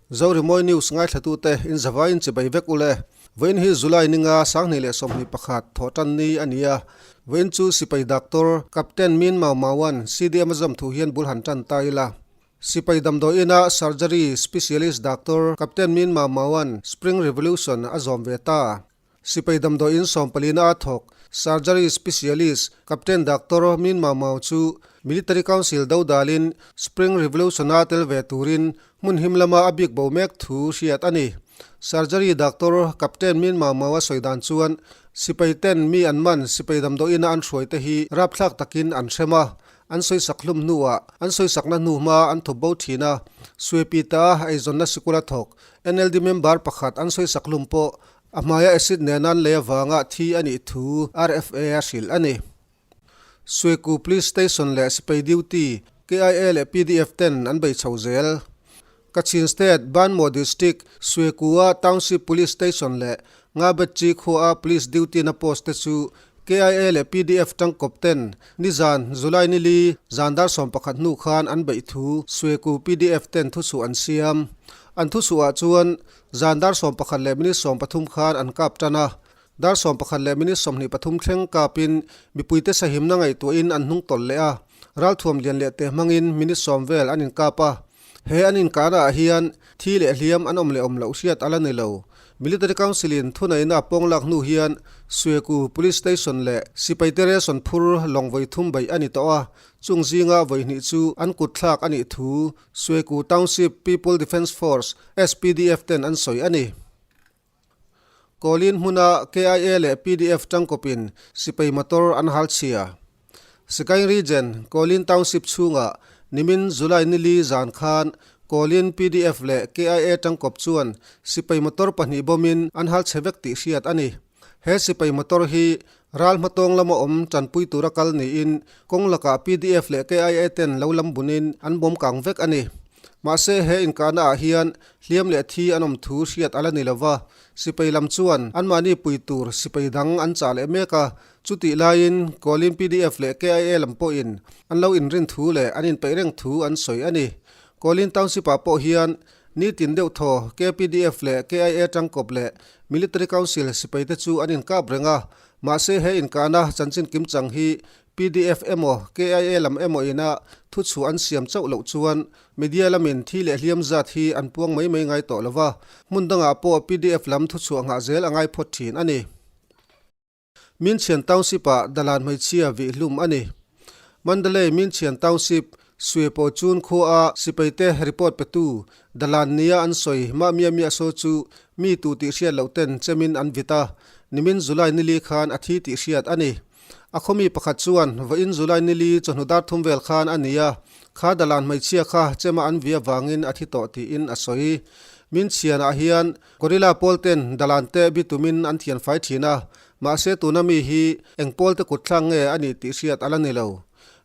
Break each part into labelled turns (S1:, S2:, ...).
S1: Zorimawi News ngaithlatute in zavaiin chibai vek ule. Vawiin hi July ninga 2021 thawhtan ni a ni a. Vawiin chu Sipai Doctor Captain Min Mau Maua'n CDM a zawm thu hian bul han tan ta ila. Sipai damdawiina Surgery Specialist Doctor Captain Min Mau Maua'n Spring Revolution a zawm ve ta. Sipai damdawiin sawmpalina a thawk Surgery Specialist Captain Doctor Min Mau Mau chu Military Council dodalin Spring Revolution-a tel ve turin hmun him lama a bik bo mek thu hriat a ni. Surgery Doctor Captain Min Mau Mau a sawi dan chuan sipai ten mi an man sipai damdawiina an hruai te hi rapthlak takin an hrem a, An sawisak hlum hnuah an sawisakna hnuhma an thawp bo thin a, Suepita eizawnna sikul a thawk. NLD member pakhat an sawisak hlum pawh a hmaia acid nena an lei avanga thi a nih thu RFA a hrilh a ni. Sueku Police Station leh Sipai Duty, KIA leh pdf ten an bei chho zel. Kachin State, Banmaw District, Sueku-a Township Police Station leh Ngabetchi khua-a Police Duty-na post te chu KIA leh pdf tangkawp ten nizan July nili zan dar 11 hnu khan an beih thu Sueku pdf ten thuchhuah an siam. An thuchhuah chuan zan dar 11 leh minute 13 khan an kap tan a, dar 11 leh minute 23 thleng kapin mipuite sahimna ngaihtuahin an hnung tawlh leh a, ralthuam lian leh te hmangin minute 10 vel an inkap a. He an inkahna ah hian thi leh hliam an awm leh awm loh hriat a la ni lo. Military Council in thuneihna a pawng lak hnu hian Sueku Police Station leh Sipaite Ration phur lawng vawi thum beih a ni tawh a, chung zinga vawi hnih chu an kut thlak a nih thu Sueku Township People Defence Force, SPDF, ten an sawi a ni. Kawlin hmuna KIA leh pdf tangkawpin sipai motor an hal chhia. Sagaing Region, Kawlin Township chhungah nimin July nili zan khan Kawlin pdf leh KIA tangkawp chuan sipai motor pahnih bawmin an hal chhe vek tih hriat a ni. He sipai motor hi ral hmatawng lama awm tanpui tura kal niin kawng lakah pdf leh KIA ten lo lam bunin an bawm kang vek a ni. Mahse he inkahna ah hian hliam leh thi an awm thu hriat a la ni lova, sipai lam chuan anmahni pui tur sipai dang an chah leh mek a, chutih laiin Kawlin pdf leh KIA lam pawhin an lo inrin thu leh an inpeih reng thu an sawi a ni. Kawlin Township ah pawh hian nitin deuh thaw KPDF leh KIA tangkawp leh Military Council sipai te chu an inkap reng a, mahse he inkahna chanchin kimchang hi Pdf emaw KIA lam emaw ina thuchhuah an siam chauh loh chuan media lamin thi leh hliam zat hi an puang mai mai ngai tawh lova, hmun dangah pawh pdf lam thuchhuah nghah zel a ngai phawt thin a ni. Minchhian Township-ah Dalan hmeichhia vih hlum a ni. Mandalay Minchhian Township, Suepo Chun khuaa sipaite report petu Dalan nia an sawi mah mia mia saw chu mi tu tih hriat loh ten chemin an vit a, nimin July nili khan a thi tih hriat a ni. A khawmi pakhat chuan vawiin July nili chawhnu dar thum vel khan a ni a, kha Dalan hmeichhia kha chema an vi avangin a thi tawh tiin a sawi. Min chhianah hian Gorilla pawl ten Dalan te bi tumin an thian fai thin a, mahse tuna mi hi eng pawl te kut thlak nge a nih tih hriat a la ni lo.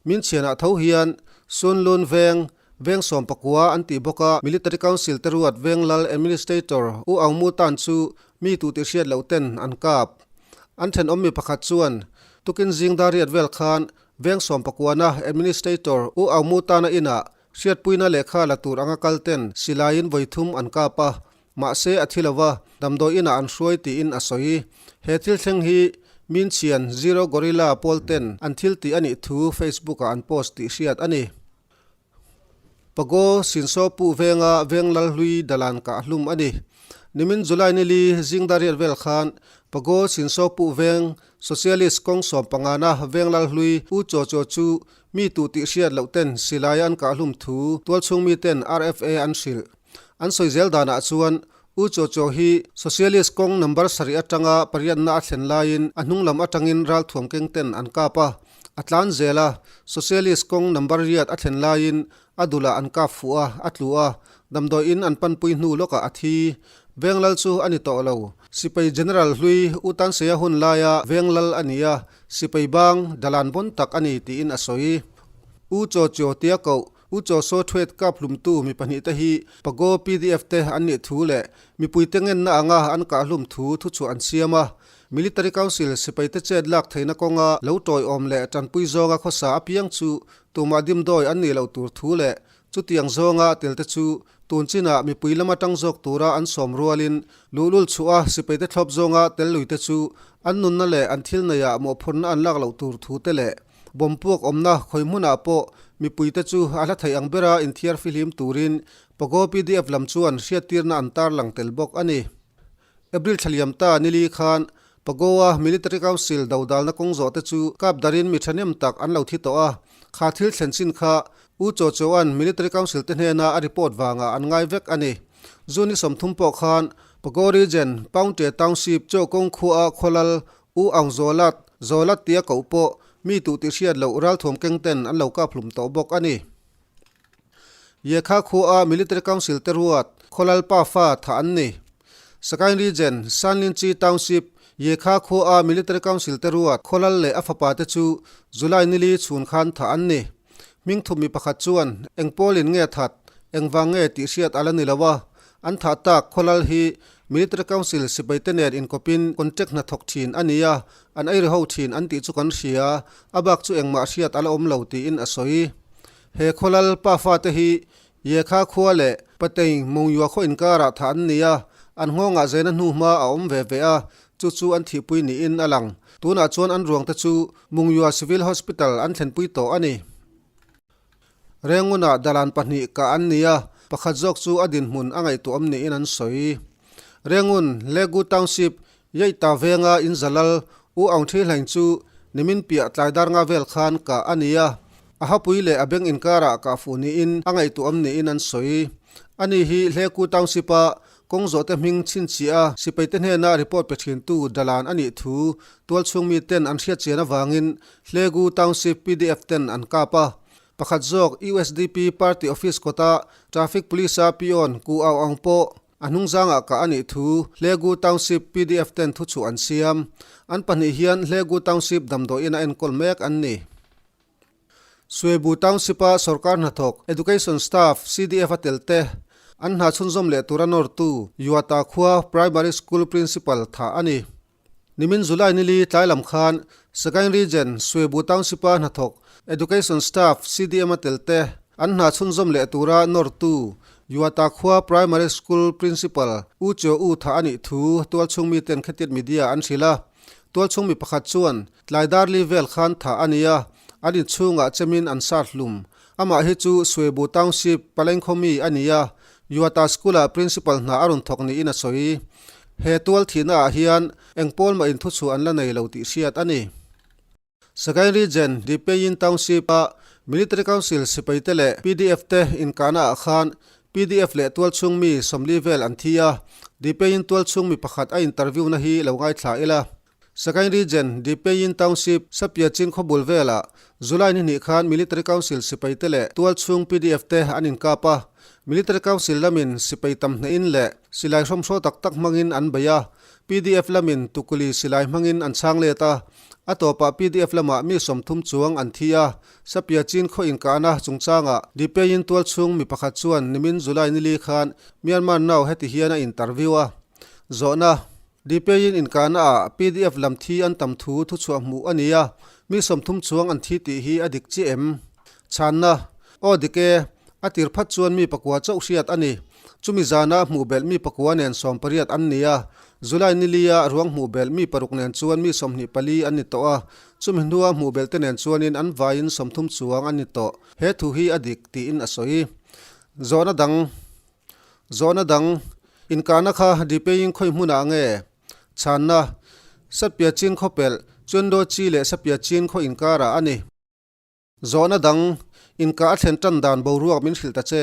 S1: Min chhianah tho hian Sunlun veng, Veng 19 an tih bawk a, Military Council te ruat Veng Lal Administrator U Aung Mu Tan chu Mi tu tih hriat loh ten an kap. An thenawm mi pakhat chuan tukin zing dar riat vel khan Veng 19-a Administrator U Aung Mu Tana inah hriatpuina lehkha la tur anga kal ten silaiin vawi thum an kap a, mahse a thi lova damdawi inah an hruai tiin a sawi. He thil thleng hi Minchian Zero Gorilla pawl ten an thil tih a nih thu Facebook-ah an post tih hriat a ni. Pago Sinsaw Pu venga veng Lalhlui Dalan kah hlum a ni. Nimin July nili zing dariat vel khan Pago Sinsaw Pu veng Socialist kawng 15-na veng Lalhlui U Chaw Chaw chu mi tu tih hriat loh ten silai an kah hlum thu tualchhung mi ten RFA an hrilh. An sawi zel danah chuan U Chaw Chaw hi Socialist kawng number sarih atanga pariatna a thlen laiin a hnung lam atangin ralthuam keng ten an kap a, a tlan zel a, Socialist kawng number riat a thlen laiin a dulah an kap fuh a, a tlu a, damdawiin an panpui hnu lawkah a thi. Venglal chu a ni tawh lo. Sipai General hlui U Tanseia hun laia Venglal a ni a, sipai bang dalan bon tak a ni tiin a sawi. U Chaw Chaw tia koh U Chaw Saw Thuet kap hlumtu mi pahnihte hi Pago pdf te an nih thu leh mipuite ngenna anga an kah hlum thu thuchhuah an siam a. Military Council sipaite chet lak theihna kawnga lo tawiawm leh tanpui zawnga khawsa apiang chu tumah dimdawi an nih loh tur thu leh Chutiang zawnga telte chu tun chinah mipui lama tang zawk tura an sawm rualin luhlul chhuah a sipaite thlawp zawnga tel luite chu an nunna leh an thil neiah mawhphurhna an lak loh tur thu te leh bomb puak awmna khawi hmunah pawh mipuite chu a hla theih ang bera inthiar fihlim turin Pago pdf lam chuan hriattirna an tarlang tel bawk a ni. April thla liam ta nili khan Pagoa Military Council dodalna kawng zawh te chu kap darin mi thahnem tak an lo thi tawh a, kha thil thlen chin kha U Cho Choan Military Council te hnena a report vangah an ngai vek a ni. June ni 30 pawh khan Pago Region, Paungte Township, Chaw kawng khuaa khawlal U Aung Zawlat, Zawlat tia koh pawh mi tuh tih hriat loh ralthuam keng ten an lo kap hlum tawh bawk a ni. Yekha khuaa Military Council te ruat Khawlal pa fa thah an ni. Sagaing Region, Sanlinchi Township, Yekha khuaa Military Council te ruat Khawlal leh a fapa te chu July nili chhun khan thah an ni. Hmingthup mi pakhat chuan eng pawlin nge that, engvang nge tih hriat a la ni lo a, an thah tak Khawlal hi Military Council sipai te nen inkawpin contract hna thawk thin a ni a, an ei ri ho thin an tih chu kan hria, a bak chu engmah hriat a la awm lo tiin a sawi. He khawlal pa fate hi Yekha khua leh Pateing Mungyua khaw inkarah thah an ni a, an nghawngah zena hnuhma a awm ve ve a, chu chu an thihpui niin a lang. Tunah chuan an ruangte chu Mungyua Civil Hospital an thlenpui tawh a ni. Rengunah dalan pahnih kah an ni a, pakhat zawk chu a dinhmun a ngaihtuahawm niin an sawi. Rengun, Legu Township, Yeita venga inzalal U Aung Thi Hlaing chu nimin piah tlai dar nga vel khan kah a ni a, a hapui leh a beng inkarah kah fuh niin a ngaihtuahawm niin an sawi. Ani hi Hleku Township-a kawng zawhte hming chhinchhiah a sipaite hnena report pe thintu dalan a nih thu tualchhung miten an hriatchian avangin Hlegu Township pdf ten an kap a. Pakhat zawk usdp party office kawta traffic police-a peon Ku Aung Aung pawh A hnungzangah kah a nih thu Hlegu Township pdf ten thuchhuah an siam. An pahnih hian Hlegu Township damdawiin a enkawl mek an ni. Suebu Township-a sorkar hnathawk, Education Staff, CDF a tel te, an hna chhunzawm leh tura nawrtu Yuata khua Primary School Principal thah a ni. Nimin July nili tlai lam khan Sagaing Region Suebu Township-a hnathawk Education Staff CDM a tel te an hna chhunzawm leh tura nawrtu Yuata khua Primary School Principal U Chio U thah a nih thu tualchhung miten Khetit Media an hrilh a. Tualchhung mi pakhat chuan tlai dar li vel khan thah a ni a, an inchhungah chemin an sat hlum. Amah hi chu Suebu Township Palengkhaw mi a ni a, Yuata School-ah Principal hna a rawn thawk niin a sawi. He tual thihna ah hian eng pawl mah inthuchhuah an la nei lo tih hriat a ni. Sagaing Region, Dipeyin Township-a Military Council sipaite leh pdf te inkahna ah khan pdf leh tualchhung mi 40 vel an thi a, Dipeyin tualchhung mi pakhat a interview na hi lo ngaithla ila. Sagaing Region, Dipeyin Township, Sapiachin khawbul velah July ni hnih khan Military Council sipaite leh tualchhung pdf te an inkap a. Military Council lamin sipai tam hnehin leh silai hrawmhraw tak tak hmangin an bei a, pdf lamin tukuli silai hmangin an chhang let a. A tawpah pdf lamah mi 30 chuang an thi a. Sapiachin khaw inkahna chungchangah Dipeyin tualchhung mi pakhat chuan nimin July nili khan Myanmar Now heti hian a interview a. Zawhna. Dipeiin inkahna ah pdf lam thi an tam thu thuchhuah hmuh a ni a, mi 30 chuang an thi tih hi a dik chiah em? Chhanna, Aw dik e, a tir phat chuan mi pakua chauh hriat a ni. Chumi zana hmuh belh mi pakua nen 18 an ni a, July nilia ruang hmuh belh mi paruk nen chuan mi 24 an ni tawh a, chumi hnua hmuh belh te nen chuanin an vaiin 30 chuang an ni tawh. He thu hi a dik tiin a sawi. Zawhna dang. Zawhna dang, Inkahna kha Dipeiin khawi hmunah nge? Chhanna, Satpia chin khawpelh, Chuando chi leh Sapia chin khaw inkarah a ni. Zawhna dang, Inkah a thlen tan dan boruak min hrilh ta che.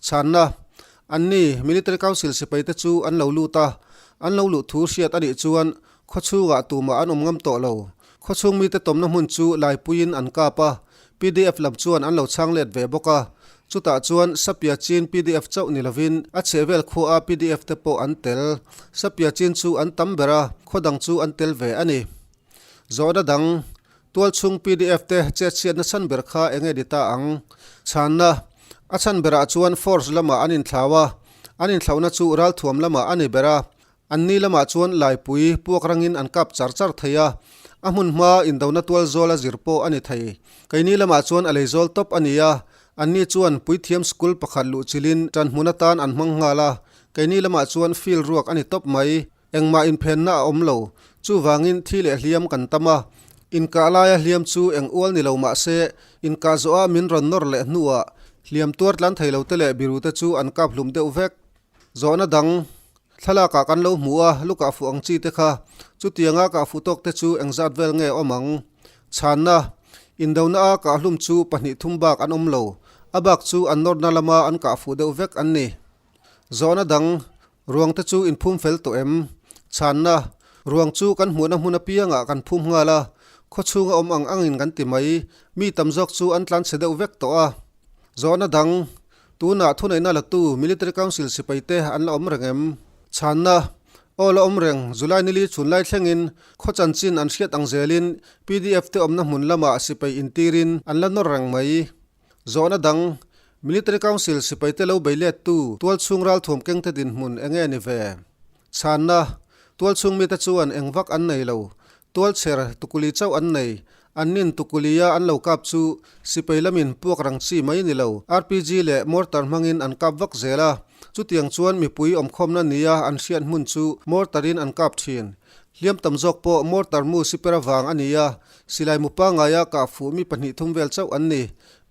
S1: Chhanna, Anni, Military Council sipaite chu an lo lut a, an lo luh thu hriat a nih chuan Khawchhungah tumah an awm ngam tawh lo. Khawchhung mite tawmna hmun chu laipuiin an kap a, pdf lam chuan an lo chhang let ve bawk a. Chutah chuan Sapia Chin pdf chauh ni lovin a chhehvel khuaa pdf te pawh an tel. Sapia Chin chu an tam ber a, khaw dang chu an tel ve a ni. Zawhna dang, Tualchhung pdf te chetchhiatna chhan ber kha eng nge ni ta ang? Chhanna, A chhan berah chuan force lamah an inthlau a, an inthlauhna chu ralthuam lamah a ni ber a. Anni lamah chuan laipui puak rangin an kap char char thei a, a hmun hma indona tual zawl a zir pawh a ni thei. Keini lamah chuan a lei zawl tawp a ni a, Anni chuan puithiam school pakhat luhchilhin ṭanhmun atan an hmang nghal a, keini lamah chuan field ruak a ni tawp mai. Engmah inphenna a awm lo. Chuvangin thi leh hliam kan tam a. Inkah laia hliam chu eng ual ni lo mah se, inkah zawha min rawn nawr leh hnuah hliam tuar tlan thei lo te leh biru te chu an kap hlum deuh vek. Zawhna dang thlalakah kan lo hmu a, lu kah fuh ang chi te kha. Chutianga kah fuh tawk te chu engzat vel nge awm ang? Chhanna, Indona a kah hlum chu 2 3 bak an awm lo. A bak chu an nawrna lama an kah fuh deuh vek an ni. Zawhna dang Ruang te chu in phum fel tawh em? Chhanna, Ruang chu kan hmuhna hmun apiangah kan phum nghal a, khawchhunga awm ang angin kan ti mai. Mi tam zawk chu an tlan chhe deuh vek tawh a. Zawhna dang, Tunah thuneihna latu Military Council sipai te an la awm reng em? Chhanna, Aw la awm reng, July nili chhun lai thlengin khaw chanchin an hriat ang zelin pdf te awmna hmun lamah sipai intirin an la nawr reng mai. Zawhna dang, Military Council sipaite lo bei lettu tualchhung ralthuam kengte dinhmun eng nge ni ve? Chhanna, Tualchhung mite chuan eng vak an nei lo. Tualchher tukuli chauh an nei. An nin tukulia an lo kap chu sipai lamin puak rang chi mai ni lo. RPG leh mortar hmangin an kap vak zel a. Chutiang chuan mipui awmkhawmna nia an hriat hmun chu mortar-in an kap thin. Hliam tam zawk pawh mortar mu siper avang a ni a, Silai mu pangaia kah fuh mi 2 3 vel chauh an ni.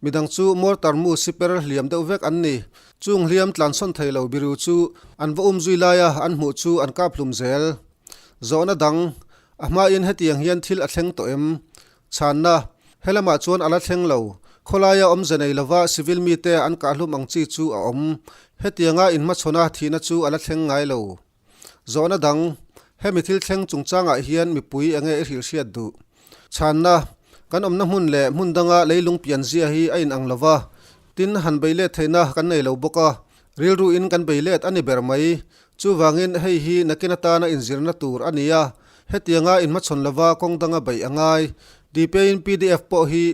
S1: Midang chu mortar mu siper hliam deuh vek an ni. Chung hliam tlansawn thei lo biru chu an va um zui laia an hmuh chu an kap hlum zel. Zawhna dang, A hmain hetiang hian thil a thleng tawh em? Chhanna, He lamah chuan a la thleng lo. Khawlaia awmze nei lova civil mite an kah hlum ang chi chu a awm. Hetianga inhmachhawna thihna chu a la thleng ngai lo. Zawhna dang, Hemi thil thleng chungchangah hian mipui enge i hrilh hriat duh? Chhanna, Kan awmna hmun leh hmun danga leilung pian zia hi a inang lo va, tin han bei let theihna kan nei lo bawk a, rilruin kan bei let a ni ber mai. Chuvangin hei hi nakin atana inzirna tur a ni a, hetianga inhmachhawn lova kawng danga beih a ngai. DPA-in pdf pawh hi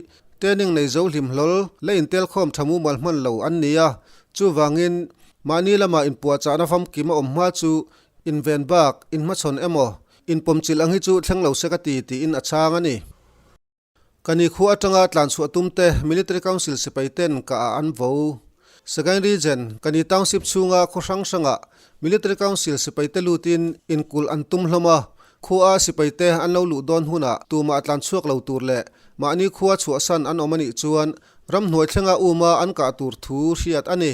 S1: training nei zo hlim hlawl la intelkhawm tha mumal hman lo an ni a, chuvangin Mahni lama inpuahchahna famkim a awm hma chu inven bak, inhmachhawn emaw, inpawmchilh ang hi chu thleng lo se ka ti, tiin a chhang a ni. Ka ni khua atanga tlanchhuah tumte Military Council sipai ten ka ah an vo. Sagaing Region, ka ni Township chhunga khaw hrang hrangah Military Council sipai te lutin inkulh an tum hlawm a, khua a sipai te an lo luh dawn hunah tumah tlanchhuak lo tur leh mahni khua chhuahsan an awm a nih chuan ramhnuai thlenga uma an kah tur thu hriat a ni.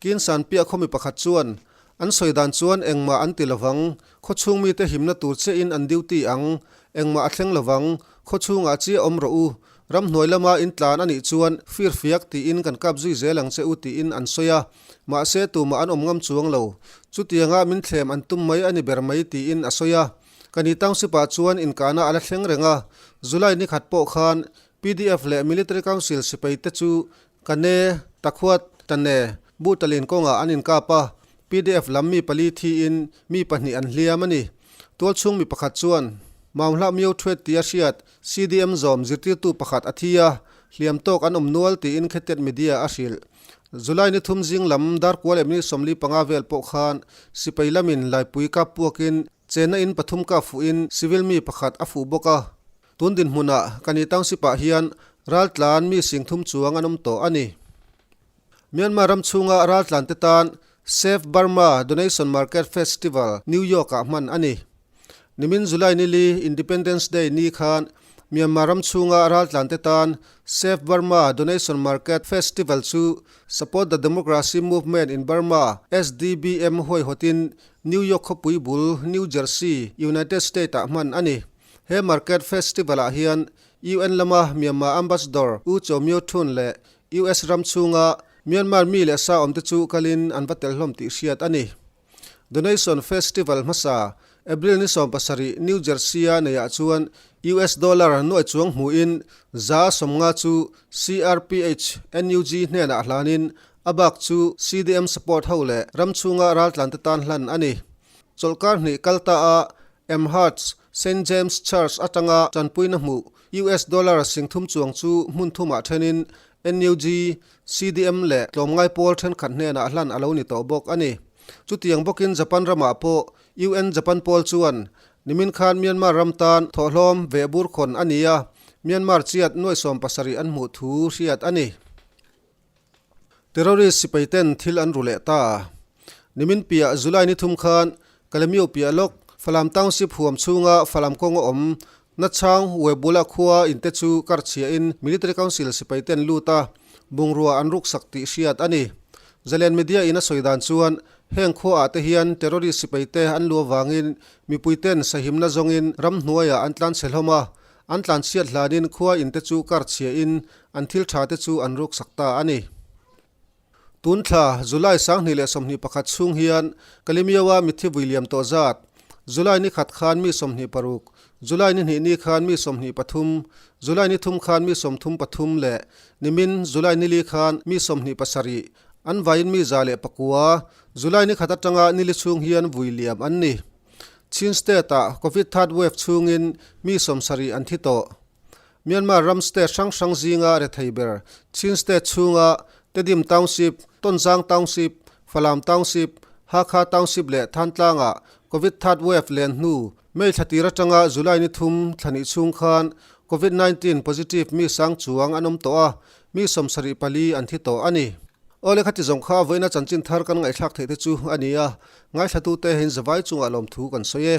S1: Kinsan piah khawmi pakhat chuan, An sawi dan chuan engmah an ti lovang, khawchhung mite himna tur chiahin an duty ang, engmah a thleng lovang, khawchhungah chiah awm rawh u, ramhnuai lama in tlan a nih chuan firfiak tiin kan kap zui zel ang che u tiin an sawi a, mahse tumah an awm ngam chuang lo, chutianga min thlem an tum mai a ni ber mai tiin a sawi a. Kani Township ah chuan inkahna a la thleng reng a, July nikhat pawh khan pdf leh Military Council sipaite chu Kane, Takhuat, Tane, Butalin kawngah an inkap a, pdf lam mi pali thiin mi pahnih an hliam a ni. Tualchhung mi pakhat chuan Maunghlah Myo Thwet tia hriat CDM zawm zirtirtu pakhat a thi a, hliam tawk an awm nual tiin Khetet Media a hrilh. July ni thum zing lam darkual leh minute 45 vel pawh khan sipai lamin laipui kap puakin chenna in pathum kap fuhin civil mi pakhat a fuh bawk a. Tun dinhmunah Kani Township-ah hian raltlan mi 3000 chuang an awm tawh a ni. Myanmar ram chhunga raltlante tan Save Burma Donation Market Festival New York-ah hman a ni. Nimin July nili Independence Day ni khan Myanmar ram chhunga raltlante tan Save Burma Donation Market Festival chu Support the Democracy Movement in Burma, SDBM, huaihawtin New York khawpui bul New Jersey, United State-ah hman a ni. He market festival-ah hian UN lama Myanmar Ambassador U Kyaw Myo Htun leh US ram chhunga Myanmar mi leh sa awmte chu kalin an va tel hlawm tih hriat a ni. Donation Festival hmasa April ni 17 New Jersey-a neiah chuan US dollar nuai chuang hmuhin 150 chu CRPH NUG hnenah hlanin a bak chu CDM support ho leh ram chhunga raltlante tan hlan a ni. Chawlhkar hnih kal ta a Amherst, Saint James Church atanga tanpuina hmuh US dollar 3000 chuang chu hmun thumah thenin NUG, CDM leh tlawmngai pawl thenkhat hnenah hlan a lo ni tawh bawk a ni. Chutiang bawkin Japan ramah pawh UN Japan pawl chuan nimin khan Myanmar ram tan thawhhlawm veh bur khawn a ni a, Myanmar chiat nuai 70 an hmuh thu hriat a ni. Terrorist sipai ten thil an ru leh ta. Nimin piah July ni thum khan Kalemyo piah lawk Falam Township huam chhunga Falam kawng a awm Nachang Webula khua in te chu kar chhiahin Military Council sipai ten lut a, bungrua an ruksak tih hriat a ni. Zalen Media in a sawi dan chuan heng khua ah te hian terrorist sipai te an lu avangin mipui ten sahimna zawngin ramhnuaiah an tlan chhe hlawm a, An tlanchhiat hlanin khua in te chu kar chhiahin an thil tha te chu an ruksak ta a ni. Tun thla, July 2021 chhung hian Kalimiawa mitthi vui liam tawh zat, July ni khat khan mi 26, July ni hnih ni khan mi 23, July ni thum khan mi 33 leh nimin July ni li khan mi 27, an vaiin mi 109, July ni khat atanga ni li chhung hian vui liam an ni. Chin State-ah Covid third wave chhungin mi 70 an thi tawh. Myanmar ram state hrang hrang zinga rethei ber Chin State chhunga Tedim Township, Tonzang Township, Falam Township, Hakha Township leh Thantlangah Covid third wave len hnu May thla tir atanga July ni thum thla nih chhung khan Covid 19 positive mi sang chuang an awm tawh a, mi 74 an thi tawh a ni. Aw lehkha ti zawng kha vawiina chanchin thar kan ngaihthlak theih te chu a ni a, Ngaithlatute hin zavai chungah lawmthu kan sawi e.